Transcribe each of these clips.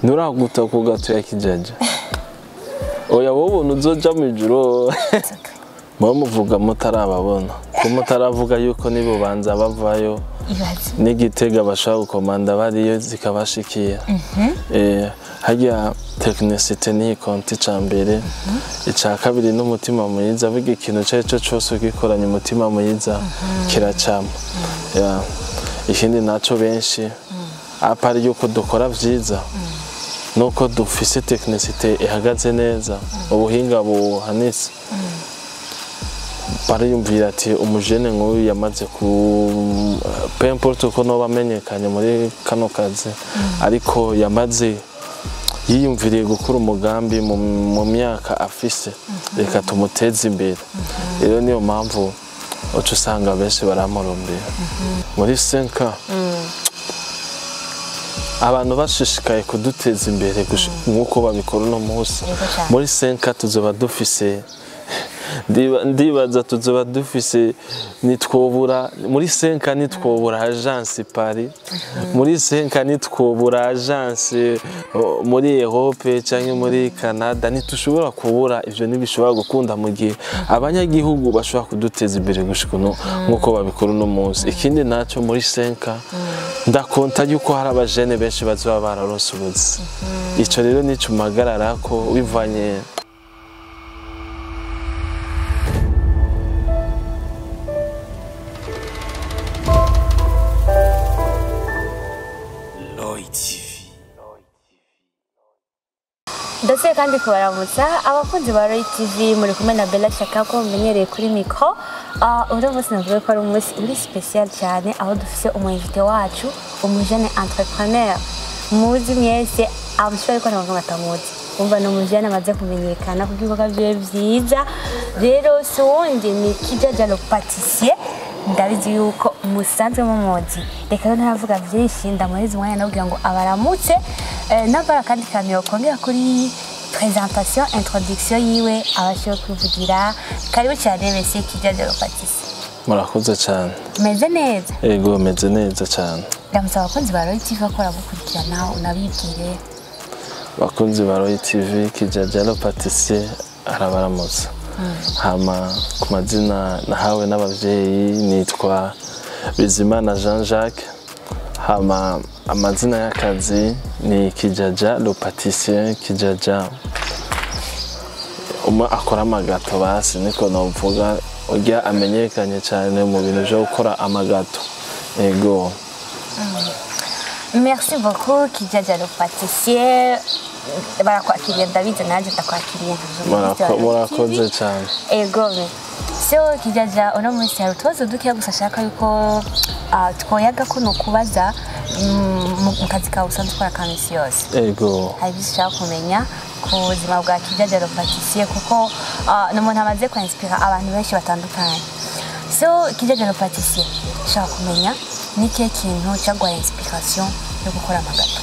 Nuraguta ku gato ya Kijaja. Oya, wowe ubuntu uzoja mu ijuru muba muvuga mutarababona, ko mutaravuga yuko nibubanza bavayo Ibaze. n'igitega bashobora gukomanda bariyo zikabashikira. Harya technicité ni konti ica mbere, ica kabiri n'umutima mwiza. Burya ikintu ico arico cose ugikoranye umutima mwiza kiracamo. Yeah. Ikindi naco, benshi à part yuko dukora vyiza nuko dufise technicité ihagaze neza, ubuhinga buhanitse, bariyumvira ati umujene nk'uyu yamaze ku peu importe uko noba amenyekanye muri kano kazi, ariko yamaze yiyumviriye gukora umugambi mu myaka afise, reka tumuteze imbere. Rero niyo mpamvu uca usanga benshi baramurumbira. Muri 5 abantu bashishikaye kuduteza imbere nk'uko babikora uno munsi, Yego cyane. muri 5 tuzoba dufise, ndibaza tuzoba dufise, nitwobura muri 5, nitwobura agence Paris, muri 5 nitwobura agence muri Europe cyangwa muri Canada. Ntitushobora kubura ivyo, ntibishobora gukunda mu gihe abanyagihugu bashobora kuduteza imbere gushika uno nk'uko babikora uno munsi. Ikindi naco, muri 5 ndakonta yuko hari abajene benshi bazoba bararonse ubuzi. Ico rero nico mpagarara ko bivanye. Lloyd TV. Ndetse kandi kubaramutsa abakunzi ba Roy TV, muri kumwe na Bella Shaka ko mumenyereye kuri micro. Uno munsi navuga ko ari umunsi uri spécial cyane, aho dufise umu invité wacu, umujene entrepreneur muzi mwese, amushobora ariko ntabwo batamuzi. Umva, ni umujene amaze kumenyekana kuko ibikorwa vyiwe vyiza. Rero si wundi, ni Kijaja le pâtissier. Ndabizi yuko musanzwe mumuzi. Reka rero ntaravuga byinshi, ndamuheza umwanya nawe kugira ngo abaramutse. Nabara kandi kantu yokongera kuri présentation, introduction yiwe, abashe kwivugira. Karibu cyane, monsieur Kijaja le pâtissier. Murakoze cyane. Meze neza? Ego, meze neza cyane. Ndamusaba abakunzi ba Roy TV ko baragukurikirana, unabibwire. Bakunzi ba Roy TV, Kijaja le pâtissier arabaramutsa. Hama ku mazina nahawe n'abavyeyi nitwa Bizimana Jean Jacques, hama amazina y'akazi ni Kijaja le pâtissier. Kijaja umwe akora amagato, basi niko novuga, urya amenyekanye cyane mu bintu byo gukora amagato. Ego. Merci beaucoup, Kijaja le pâtissier. Barakwakiriye, ndabizi, nanjye ndakwakiriye nka journaliste wa Roy TV. Murakoze cyane. Ego me. So Kijaja, uno munsi hari utubazo dukeya gusa ashaka yuko twoyaga ko nokubaza mu kazi kawe usanzwe ukora ka misi yose. Ego. Hari ibyo ushaka kumenya ku buzima bwa Kijaja le pâtissier, kuko ni umuntu amaze kwinspira abantu benshi batandukanye. So Kijaja le pâtissier, ushaka kumenya ni ikihe kintu cyaguhaye inspiration yo gukora amagato?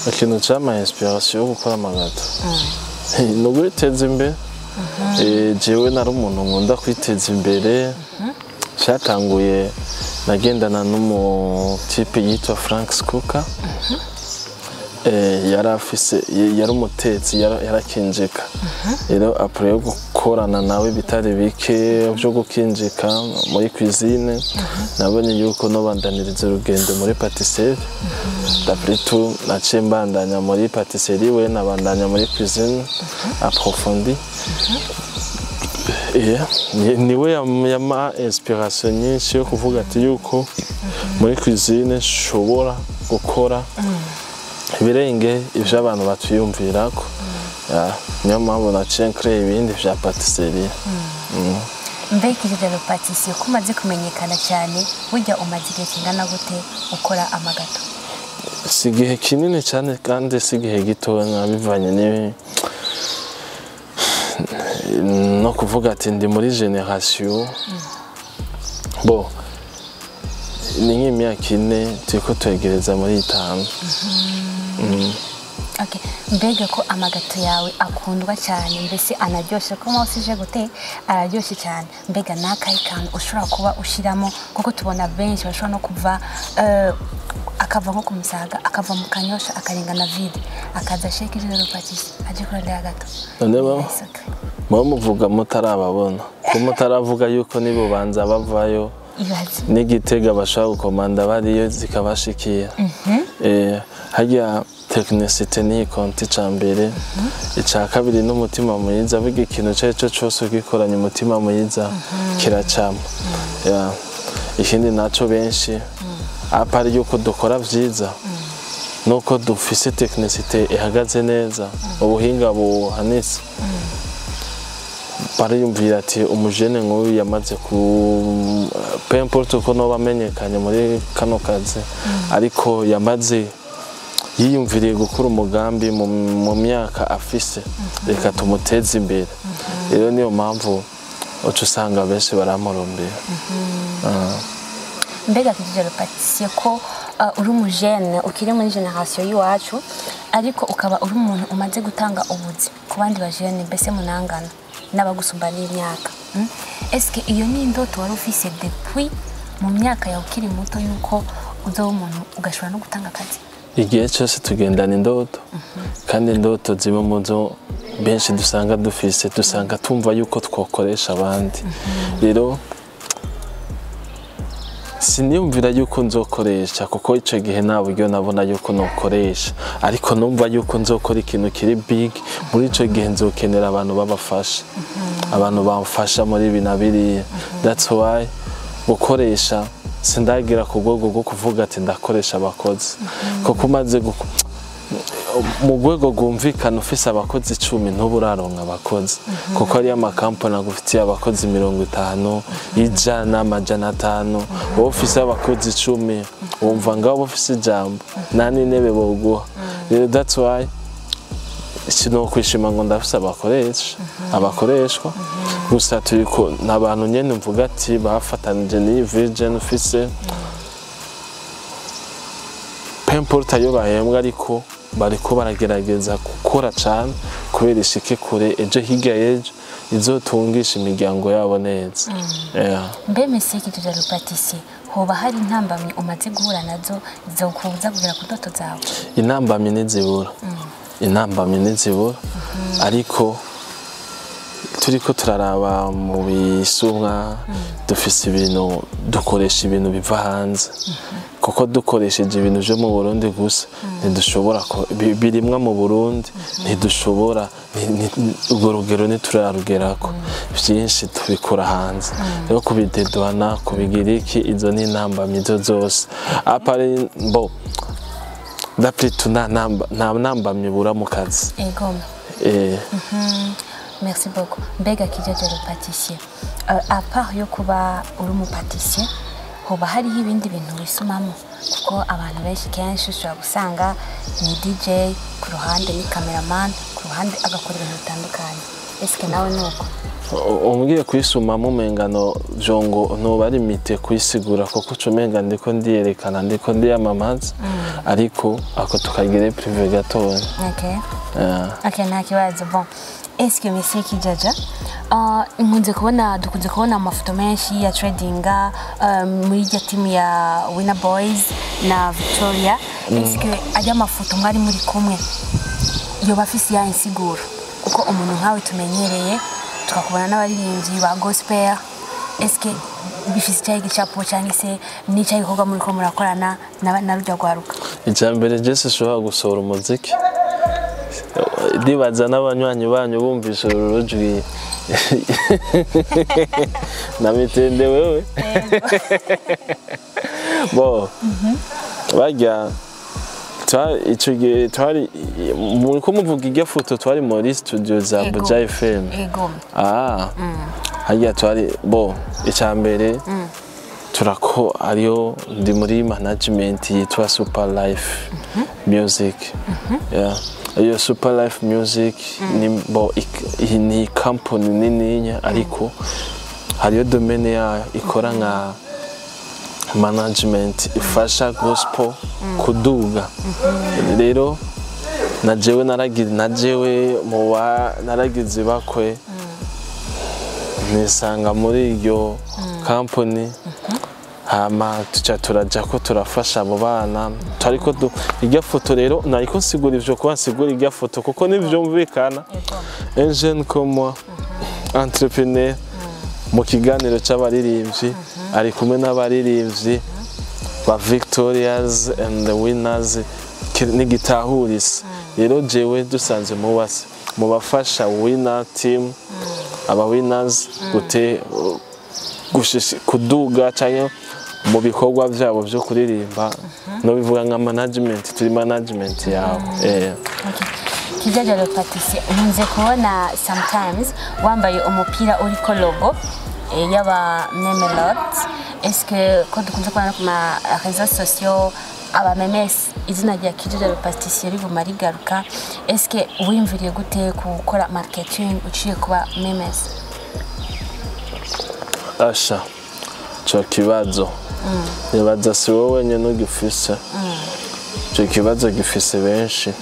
Ikintu cyama inspiration yo gukora amagato ni ugwiteza imbere. Jewe nari umuntu nkunda kwiteza imbere. Cyatanguye nagendana n'umutipe yitwa Frank Skuka. Yari afise, yari umutetsi, yarakinjika. Rero après yo gukorana nawe bitari bike byo gukinjika muri cuisine, nabonye yuko nobandaniriza urugendo muri pâtisserie. D'après tout, naciye mbandanya muri pâtisserie, we nabandanya muri cuisine approfondie. Yeah. Niwe yama inspiration nyinshi yo kuvuga ati yuko muri cuisine nshobora gukora ibirenge ivyo abantu batwiyumvirako. Yeah, niyo mpamvu naciye ncréé ibindi vya pâtisserie. Mbe Kijaja le pâtissier, ko umaze kumenyekana cyane, burya umaze igihe kingana gute ukora amagato? Si igihe kinini cyane kandi si igihe gitoya, bivanye no kuvuga ati ndi muri génération. Bo ni nk'imyaka 4, turiko twegereza muri 5. Okay. Mbega ko ama gâteaux yawe akundwa cyane, mbese anaryoshe, ko mwose uje gute araryoshe cyane, mbega n'akahe kantu ushobora kuba ushyiramo? Kuko tubona benshi bashobora no kuva akava nko ku Musaga, akava mu Kanyosha, akarengana vide, akaza chez Kijaja le pâtissier aje kurondera gâteau. None muba muvuga mutarababona, ko mutaravuga yuko nibo banza bavayo Ibaze. n'Igitega bashobora gukomanda bariyo zikabashikira. Harya technicité ni konti ica mbere, ica kabiri n'umutima mwiza. Burya ikintu icyo ari cyo cyose ugikoranye umutima mwiza kiracamo. Yeah. Ikindi naco, benshi à part yuko dukora vyiza nuko dufise technicité ihagaze neza, ubuhinga buhanitse, bariyumvira ati umujene nk'uyu yamaze ku peu importe uko noba amenyekanye muri kano kazi, ariko yamaze yiyumviriye gukora umugambi mu myaka afise, reka tumuteze imbere. Rero niyo mpamvu uca usanga benshi baramurumbira. Mbega Kijaja le pâtissier, ko uri umujene ukiri muri génération y'iwacu, ariko ukaba uri umuntu umaze gutanga ubuzi ku bandi bajene, mbese munangana n'abagusumba n'imyaka, Eske iyo ni indoto wari ufise depuis mu myaka yawe ukiri muto, yuko uzoba umuntu ugashobora no gutanga akazi? Igihe cyose tugendana indoto, kandi indoto zimwe mu zo benshi dusanga dufise, dusanga tumva yuko twakoresha abandi. Rero siniyumvira yuko nzokoresha, kuko icyo gihe nta buryo nabona yuko nokoresha, ariko numva yuko nzokora ikintu kiri big. Muri icyo gihe nzokenera abantu babafasha, abantu bamfasha muri ibi na biriya. That's why gukoresha sindagira ku rwego rwo kuvuga ati ndakoresha abakozi, kuko umaze mu rwego rwumvikana ufise abakozi 10, ntuba uraronka abakozi, kuko ariyo amakampani agufitiye abakozi 50, 100, 500. Wowe ufise abakozi 10, wumva ngaho uba ufise ijambo, nta n'intebe boguha. Rero that's why sinokwishima ngo ndafise abakoresha, abakoreshwa gusa. Turiko ni abantu nyene mvuga ati bafatanije n'iyi vision ufise, peu importe ayo bahembwa, ariko bariko baragerageza gukora cane kubera ishike kure, ejo hirya y'ejo izotungisha imiryango yabo neza. Yeah. Mbe monsieur Kijaja le pâtissier, hoba hari intambamyi umaze guhura nazo zokubuza kugera ku ndoto zawe? Intambamyi ntizibura, intambamyi ntizibura, ariko turiko turaraba mu bisumwa dufise, ibintu dukoresha, ibintu biva hanze, kuko dukoresheje ibintu vyo mu Burundi gusa ntidushobora birimwa mu Burundi, ntidushobora urwo rugero ntiturarugerako. Vyinshi tubikura hanze, rero kubidedwana, kubigira iki, izo ni intambamyi izo zose. À part bo d'après tout, nta ntambamyi ibura mu kazi. Ego. Merci beaucoup. Mbega Kijaja le pâtissier, à part yo kuba uri umu pâtissier, hoba hariho ibindi bintu wisumamo? Kuko abantu benshi kenshi ushobora gusanga ni DJ ku ruhande, ni cameraman ku ruhande, agakora ibintu bitandukanye. Eske nawe nuko? Umbwiye kwisumamo, umengano jongo ntuba limite kuyisigura, kuko uca umenga ndiko ndiyerekana, ndiko ndiyamamaza, ariko ako tukagire privé gatoya. Okay. Yeah. Ok, nta kibazo. Bon, est-ce que monsieur Kijaja, nkunze kubona, dukunze kubona amafoto menshi ya tradinga muri irya timu ya Winner Boys na Victoria. Est-ce que ajya amafoto mwari muri kumwe yoba afise ya insiguro? Kuko umuntu nkawe tumenyereye tukakubona n'abaririmbyi ba gospel, est-ce que bifise icyayi gicapo cyangwa se n'icyayi gikorwa muri ko murakorana na rujya rwaruka? Icya mbere, jese ushobora gusohora umuziki, ndibaza n'abanywanyi banyu bumvise uru rujwi na mitende wewe bo bajya ico gihe twari muri ko muvuga irya foto, twari muri studio za Ego. Buja FM. Ego. Ah, harya twari bo icya mbere turako ariyo ndi muri management yitwa Super Life Music. Yeah. Iyo Super Life Music ni bo ni company nininya, ariko hariyo domaine yayo ikora nka management ifasha gospel kuduga. Rero Na jewe naragize, na jewe muba naragize bakwe, nisanga muri iryo company. Hama tuca turaja ko turafasha abo bana. Ariko irya foto rero, nariko nsigura ivyo, kuba nsigura irya foto kuko ntivyumvikana. Un jeune comme moi, entrepreneur, mu kiganiro c'abaririmbyi, ari kumwe n'abaririmbyi ba Victorias and the Winners, n'igitahurise. Rero jewe dusanze mubase mu bafasha winner team, aba winners gute kuduga cyangwa mu bikorwa byabo byo kuririmba, no bivuga nka management, turi management yawe. Kijaja Le Patissier, nkunze kubona sometimes wambaye umupira uriko logo y'aba Memelot. Est-ce que ko dukunze kubona no ku ma réseaux sociaux aba memes, izina rya Kijaja Le Patissier riguma rigaruka, est-ce que wiyumviriye gute gukora marketing uciye kuba memes? Asha, ico kibazo nibaza si wowe wenyine ugifise. Ico kibazo gifise benshi.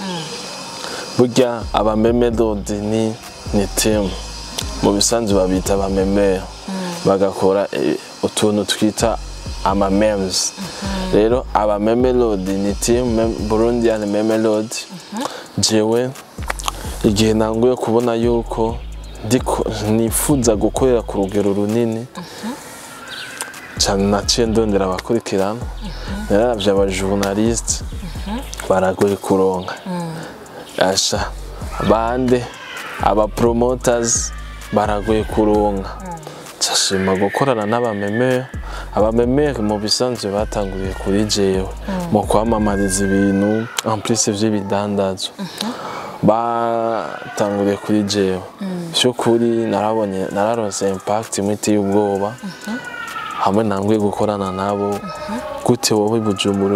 Burya aba Memelodi ni team, mu bisanzwe babita abamemere, bagakora utuntu twita ama memes. Rero aba Memelodi ni team Burundian Memelodi. Jewe igihe nanguye kubona yuko nifuza gukorera ku rugero runini cyane, naciye ndondera abakurikirana. Nararavye aba journaliste, baragoye kuronka. Asha, bande aba promoters baragoye kuronka. Nshima gukorana n'abamemere. Abamemere mu bisanzwe batanguriye kuri jewe mu kwamamariza ibintu, en plus vy'ibidandazwa batanguriye kuri jewe. Vy'ukuri narabonye, nararonse impact imwe iteye ubwoba hamwe nanguye gukorana nabo. Gute wowe i Bujumbura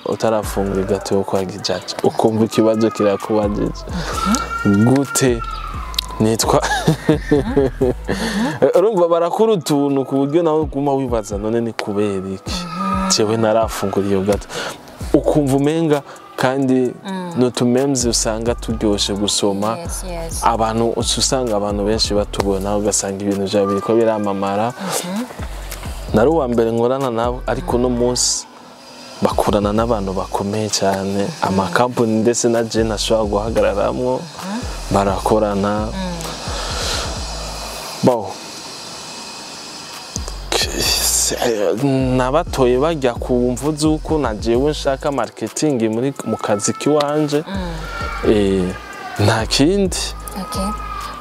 utarafungura igâteau yo kwa Gijaja, ukumva ikibazo kirakubajije gute nitwa? Urumva barakora utuntu ku buryo nawe uguma wibaza: none ni kubera iki jewe ntarafungura iyo gâteau? Ukumva umenga kandi ni utumemes usanga turyoshe gusoma. Abantu uca usanga abantu benshi batubona, ugasanga ibintu byawe biriko biramamara. Nari uwa mbere nkorana nabo, ariko uno munsi bakorana n'abantu bakomeye cyane, amakampani ndetse na je ntashobora guhagararamwo, barakorana. Bon, nabatoye bajya ku mvu z'uko na jewe nshaka marketing muri mu kazi k'iwanje. Nta kindi. Okay.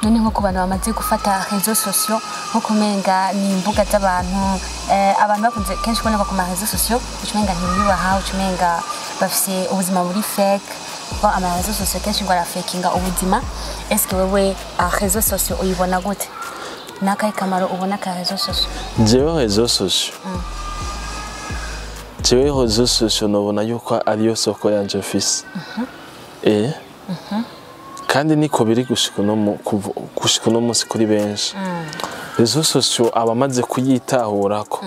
None nko ku bantu bamaze gufata réseaux sociaux nko kumenga ni imbuga z'abantu, abantu bakunze kenshi kuboneka ku ma réseaux sociaux, ucumenga ntibiyubaha, ucumenga bafise ubuzima buri fake, kuko ama réseaux sociaux kenshi ngo arafakinga ubuzima. Est-ce que wewe réseaux sociaux uyibona gute? N'akahe kamaro ubona ka réseaux sociaux? Jewe réseaux sociaux nobona yuko ariyo soko yanje mfise. Kandi niko biri gushika uno munsi kuri benshi. Réseaux sociaux abamaze kuyitahurako,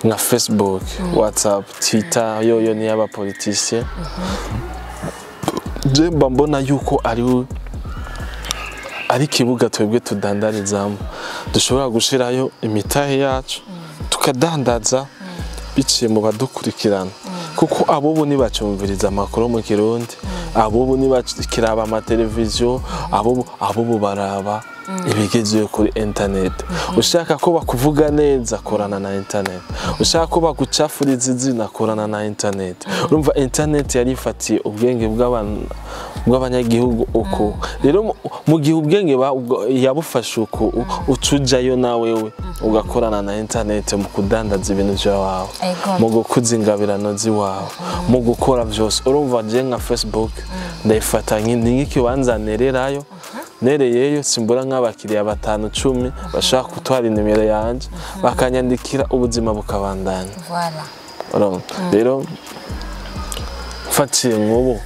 nka Facebook, WhatsApp, Twitter yoyo ni y'abapoliticien, je mba mbona yuko ari ikibuga twebwe tudandarizamo, dushobora gushirayo imitahe yacu, tukadandaza biciye mu badukurikirana, kuko abobu ntibacumviriza amakuru mu Kirundi, abobu ntibakiraba amateleviziyo, abobu baraba ibigezweho kuri internet. Ushaka ko bakuvuga neza, korana na internet. Ushaka ko bagucafuriza izina, korana na internet. Urumva internet yarifatiye ubwenge bw'abanyagihugu uko. Rero mu gihe ubwenge yabufashe uko, uca ujayo na wewe ugakorana na internet mu kudandaza ibintu vyawe, mu gukuza ingabirano ziwawe, mu gukora vyose. Urumva je nka Facebook ndayifata ni nk'ikibanza nererayo. Nereyeyo simbura nk'abakiriya batanu, 10 bashaka gutwara inimero yanje, bakanyandikira, ubuzima bukabandanya. Voilà. Urumva rero mfatiye nk'ubu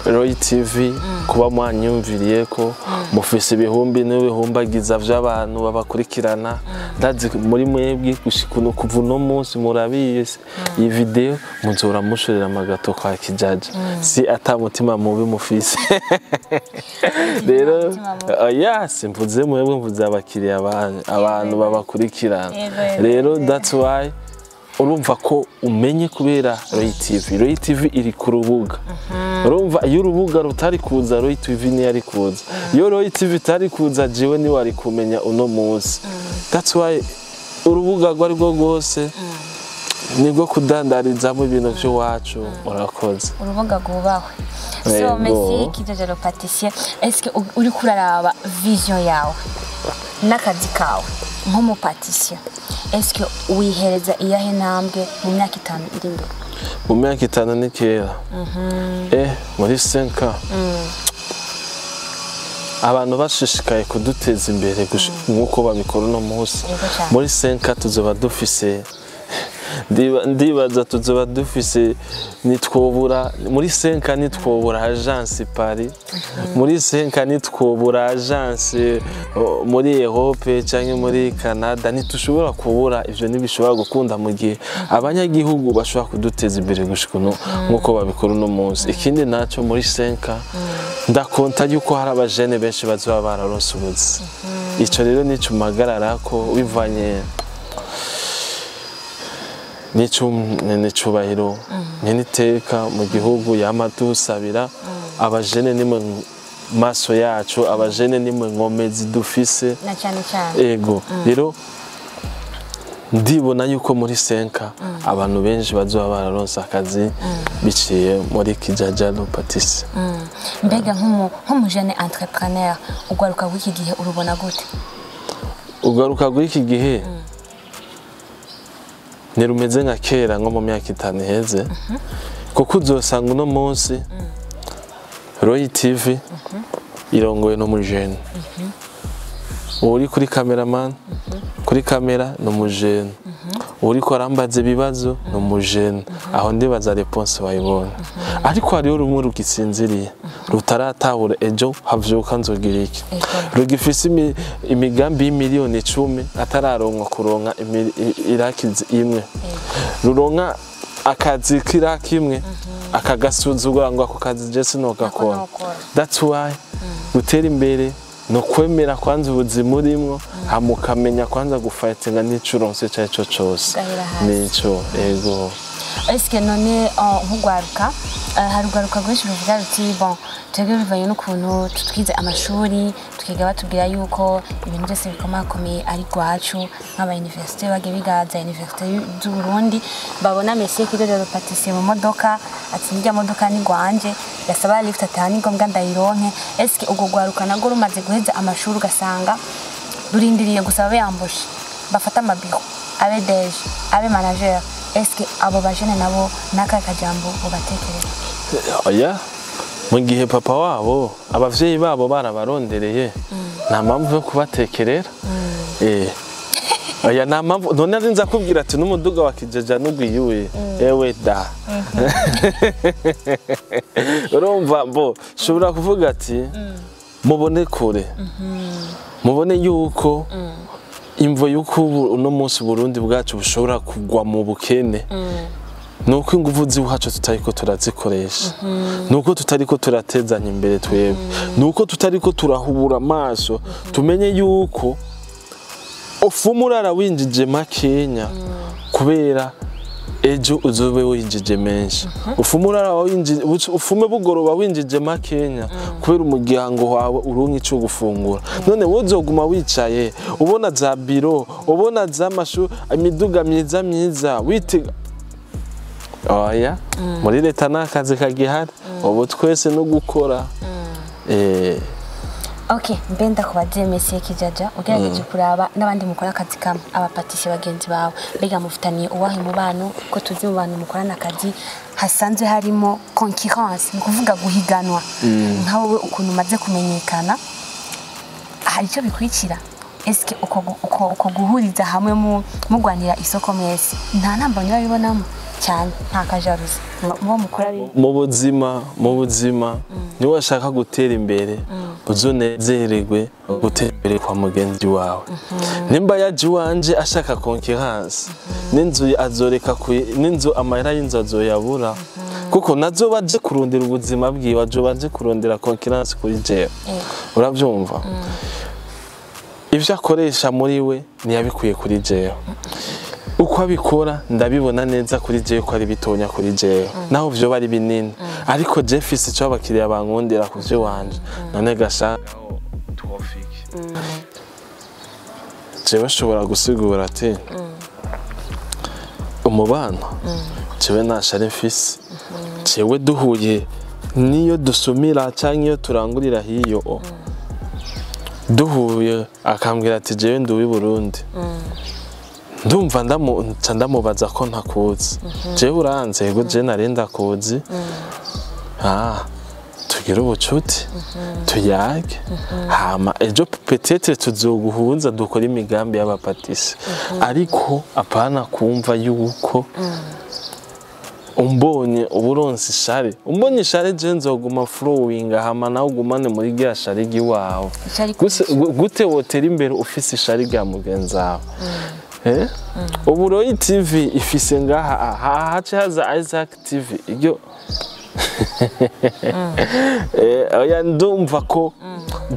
Roy TV kuba mwanyumviriye ko mufise ibihumbi n'ibihumbagiza vy'abantu babakurikirana. Ndazi muri mwebwe gushika uno, kuva uno munsi murabizi iyi video, muzora mushorera amagato kwa Kijaja, si ata mutima mubi mufise. Rero Mutima mubi. Oya, simvuze mwebwe, mvuze abakiriya banyu, abantu babakurikirana. Yego, yego, Rero that's why urumva ko umenye kubera Roy TV. Roy TV iri ku rubuga. Urumva, iyo urubuga rutari kuza, Roy TV ntiyari kuza. Iyo Roy TV itari kuza, jewe niwari kumenya uno munsi. That's why urubuga rwo ari rwo rwose nibwo kudandarizamo ibintu by'iwacu. Urakoze. Urubuga rwubahwe. So Yego. Merci Kijaja le pâtissier. Est-ce que uriko uraraba vision yawe n'akazi kawe nk'umupâtissier, est-ce que wihereza iyahe ntambwe mu myaka 5 iri imbere? Mu myaka 5 ni kera, muri 5, abantu bashishikaye kuduteza imbere nk'uko babikora uno munsi, Yego cyane. muri 5 tuzoba dufise, ndibaza tuzoba dufise, nitwobura muri 5, nitwobura agence Paris, muri 5 nitwobura agence, oh, muri Europe cyangwa muri Canada. Ntitushobora kubura ivyo, ntibishobora gukunda mu gihe abanyagihugu bashobora kuduteza imbere gushika uno nk'uko babikora uno munsi. Ikindi naco, muri 5 ndakonta yuko hari abajene benshi bazoba bararonse ubuzi. Ico rero nico mpagarara ko bivanye n'icubahiro nyeniteka mu gihugu yama dusabira abajene: nimwe maso yacu, abajene nimwe nkomezi dufise. Na cyane cyane. Ego, rero ndibona yuko muri 5 abantu benshi bazoba bararonse akazi biciye muri Kijaja le pâtissier. Mbega nk'umujene entrepreneur, ugaruka w'iki gihe urubona gute? Ugaruka kuri iki gihe ntirumeze nka kera, nko mu myaka 5 iheze, kuko uzosanga uno munsi Roy TV irongowe n'umujene, uri kuri cameraman, kuri kamera ni umujene, uriko arambaza ibibazo ni umujene. Aho ndibaza réponse wayibonye. Ariko hariho rumwe rugisinziriye, rutaratahura ejo havyuka nzogira iki, rugifise imigambi y'imiliyoni 10 atararonka kuronka irakizi imwe, ruronka akazi k'iraki imwe akagasuzugura ngo ako kazi je sinogakora. Nokora. That's why gutera imbere no kwemera kwanza ubuzima urimwo, hama ukamenya kwanza gufightinga n'ico uronse ico arico cose. Ugahera hasi. Nico, ego. Eske none nk'ugwaruka, hari urwaruka rwinshi ruvuga ruti: "Bon, twebwe bivanye n'ukuntu twize amashuri, tukiga batubwira yuko ibintu byose bikomakomeye ari rwacu, nk'aba université bagiye biga za université z'u Burundi, babona monsieur Kijaja le pâtissier mu modoka, ati nirya modoka ni gwanje, yasaba lift ati aha ni ngombwa ndayironke." Eske urwo rwaruka narwo rumaze guheza amashuri, ugasanga rurindiriye gusa babe embauché, bafate amabiro, abe DG, abe manager, eske abo bajene nabo n'akahe kajambo ubatekereza? Oya, mu gihe papa wabo, abavyeyi babo barabarondereye, nta mpamvu yo kubatekerera. Oya, nta mpamvu. None arinze akubwira ati n'umuduga wa Kijaja n'ugwiyuye, ewe da. Urumva, bo shobora kuvuga ati mubone kure, mubone yuko imvo yuko ubu uno munsi Burundi bwacu bushobora kugwa mu bukene nuko ingufu z'iwacu tutariko turazikoresha, nuko tutariko turatezanya imbere twebwe, nuko tutariko turahubura amaso tumenye yuko ufuma urara winjije makenya kubera ejo uzobe winjije menshi, ufume urara winjije, ufume bugoroba winjije makenya kubera umuryango wawe uronke ico gufungura. None wowe uzoguma wicaye ubona za biro, ubona za mashu, imiduga myiza myiza, witega oya muri leta nta kazi kagihari ubu, twese no gukora. Ok, mbe ndakubaze, Monsieur Kijaja, ugerageje kuraba n'abandi mukora akazi kamwe, abapâtissier bagenzi bawe, mbega mufitaniye uwahe mubano? Ko tuzi mu bantu mukorana akazi hasanzwe harimo concurrence, ni ukuvuga guhiganwa, nka wowe ukuntu umaze kumenyekana, hari icyo bikurikira? Eske uko guhuriza hamwe mugwanira isoko mwese nta ntambamyi babibonamo? Cyane nta kajaruzi mubo mukora Mu buzima niba washaka gutera imbere, uzunezererwe gutera imbere kwa mugenzi wawe. Nimba yaje iwanje ashaka concurrence n'inzu, azoreka n'inzu, amahera y'inzu azoyabura, kuko nazo baje kurondera ubuzima bwiwe, azoba aje kurondera concurrence kuri jewe. Urabyumva, ibyo akoresha muri we ntiyabikuye kuri jewe. Uko abikora ndabibona neza kuri jewe ko ari bitonya kuri jewe, naho vyoba ari binini, ariko je mfise ico abakiriya bankundira ku vyo wanje. None gashaka twofike, jewe nshobora gusigura ati umubano jewe ntashari mfise. Jewe duhuye, niyo dusumira canke iyo turangurira hiyo, duhuye akambwira ati jewe ndi uw'i Burundi, ndumva nca ndamubaza ko ntakuzi. Jewe uranze? Yego, jewe nari ndakuzi. Ah, tugire ubucuti, tuyage, hama ejo peut-être tuzoguhuza dukora imigambi y'abapatisi. Ariko apana kumva yuko umbonye uburonsi ishari, umbonye ishari, je nzoguma flowing, hama nawe ugumane muri rya shari ry'iwawe. Ishari. Gute wotera imbere ufise ishari rya mugenzi wawe? Eh? Ubu Roy TV ifise ngaha aha hace haza Isaac TV iryo. Oya, ndumva ko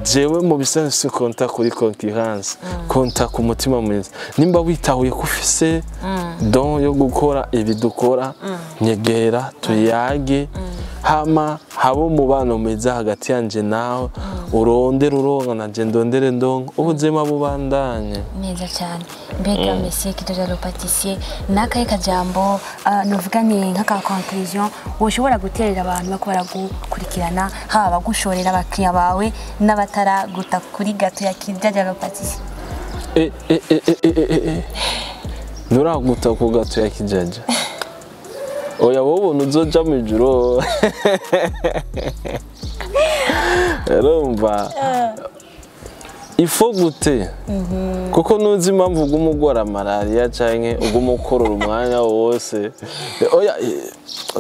jewe mu bisanzwe konta kuri concurrence, konta ku mutima mwiza. Nimba witahuye ko ufise don yo gukora ibi dukora, nyegera tuyage, hama haba umubano mwiza hagati yanje nawe. Urondere uronka, nanje ndondere ndonka, ubuzima bubandanye. Neza cyane. Mbega monsieur Kidoja le pâtissier, n'akahe kajambo, nuvuga ni nk'aka conclusion, woshobora guterera abantu bako baragukurikirana, haba abagushorera abakiriya bawe n'abataraguta kuri gâteau ya Kijaja le pâtissier? E, e, e, e, e, e, e. Nuraguta ku gâteau ya Kijaja, oya, wowe ubona uzoja mu ijuru. Urumva ifo gute? Kuko ntuzi impamvu uguma ugwara malariya canke uguma ukorora umwanya wose. Oya,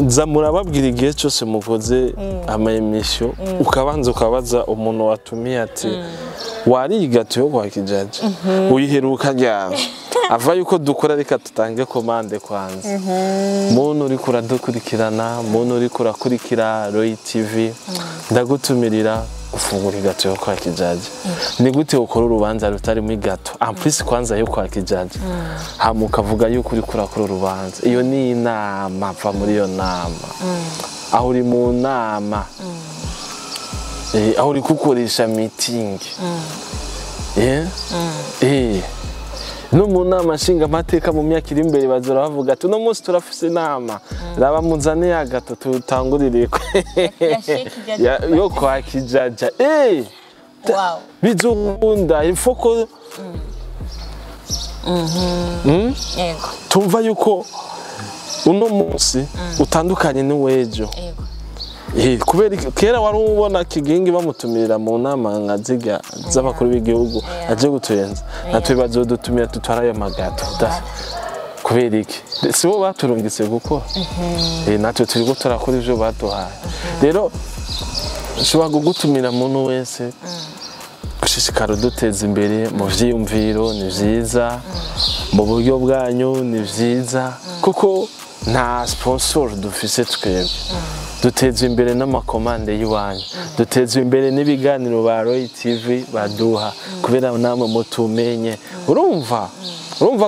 nza murababwira, igihe cyose mukoze ama émission, ukabanza ukabaza umuntu watumiye ati wariye gâteau yo kwa Kijaja, uyiheruka ryari? Ava yuko dukora, reka tutange commande kwanza. Muntu uriko uradukurikirana, muntu uriko urakurikira Roy TV, ndagutumirira gufungura igâteau yo kwa Kijaja. Ni gute ukora urubanza rutarimo igâteau, en plus kwanza yo kwa Kijaja, hama ukavuga yuko uriko urakora urubanza? Iyo ni inama, va muri iyo nama. Aho uri mu nama, aho uri kukoresha meeting. No mu nama nshingamateka mu myaka iri imbere bazora bavuga ati uno munsi turafise inama, raba muzane ya gâteau tutangurire yo kwa Kijaja. Bizokunda ifoko. Tumva yuko uno munsi utandukanye n'uwejo. Kubera kera wari ubona Kigingi bamutumirira mu nama nka ziga z'abakuru b'igihugu aje gutuyenza, natwe bazodutumira tutwara ayo magâteau. Kubera iki? Si bo baturungitse gukora? Natwe turiko turakora ivyo baduhaye. Rero nshobora kugutumira, muntu wese, gushishikara uduteza imbere mu vyiyumviro ni vyiza, mu buryo bwanyu ni vyiza, kuko nta sponsor dufise. Twebwe dutezwa imbere n'amacommandes y'iwanyu, dutezwa imbere n'ibiganiro ba Roy TV baduha, kubera namwe mutumenye. Urumva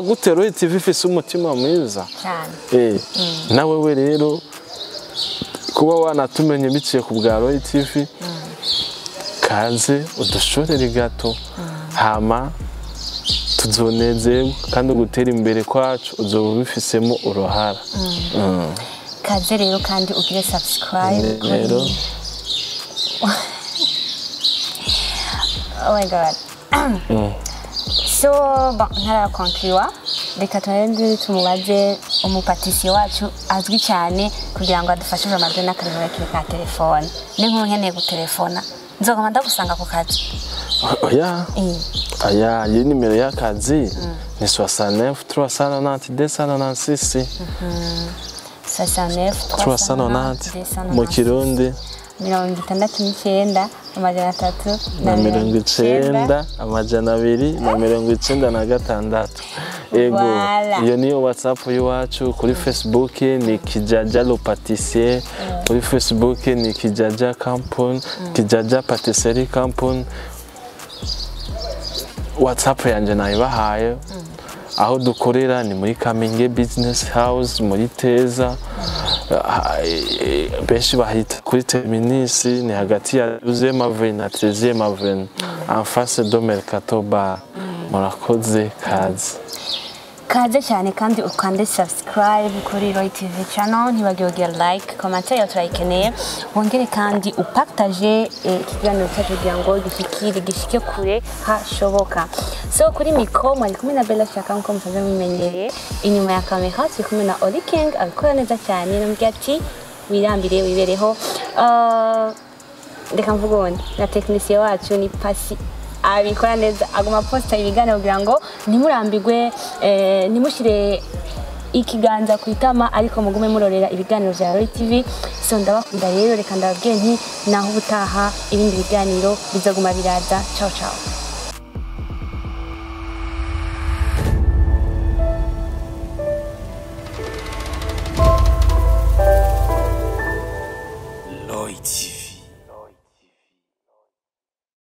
gute Roy TV ifise umutima mwiza? Cyane. Nawe we rero kuba wanatumenye biciye ku bwa Roy TV, kaze udushorere gato, hama tuzonezerwa, kandi ugutera imbere kwacu uzoba ubifisemo uruhara. Kaze rero, kandi ugire subscribe kuri Rero Oh my God. So bon, ntarakonkiriwa, reka tubanze tumubaze umupâtissier wacu azwi cyane kugira ngo adufashe amajwi n'akanimero kiwe ka telefone. Ni nk'ubu nkeneye gutelefona, nzoguma ndagusanga ku kazi? Oya. Aya, iyi nimero y'akazi ni 69 390 296. 69 390 mu Kirundi. 69 300 na 90 296. Ego, iyo niyo WhatsApp y'iwacu. Kuri Facebook ni Kijaja le pâtissier, kuri Facebook ni Kijaja Company, Kijaja Patisserie Company. WhatsApp yanje nayibahaye. Aho dukorera ni muri Kamenge Business House, muri Teza, benshi bahita kuri Terminus, ni hagati ya 12e avenue na 13e avenue, en face de Mercato Bar. Murakoze, kazi. Kaze cyane, kandi ukande subscribe kuri Roy TV channel, ntibagiwe kugira like, commentaire yawe turayikeneye, wongere kandi upartage ikiganiro cyacu kugira ngo gishikire, gishike kure hashoboka. So kuri micro mwari kumwe na Bella Shaka nkuko musanzwe mumenyereye, inyuma ya kamera turi kumwe na Oli King abikora neza cyane, namubwira ati wirambire wibereho. Reka mvuge ubundi na technicien wacu ni Pasi, abikora neza, aguma posta ibiganiro kugira ngo ntimurambirwe, ntimushyire ikiganza ku itama, ariko mugume murorera ibiganiro bya Roy TV. So ndabakunda rero, reka ndababwiye nti naho ubutaha ibindi biganiro bizaguma biraza. Ciao ciao. Roy TV.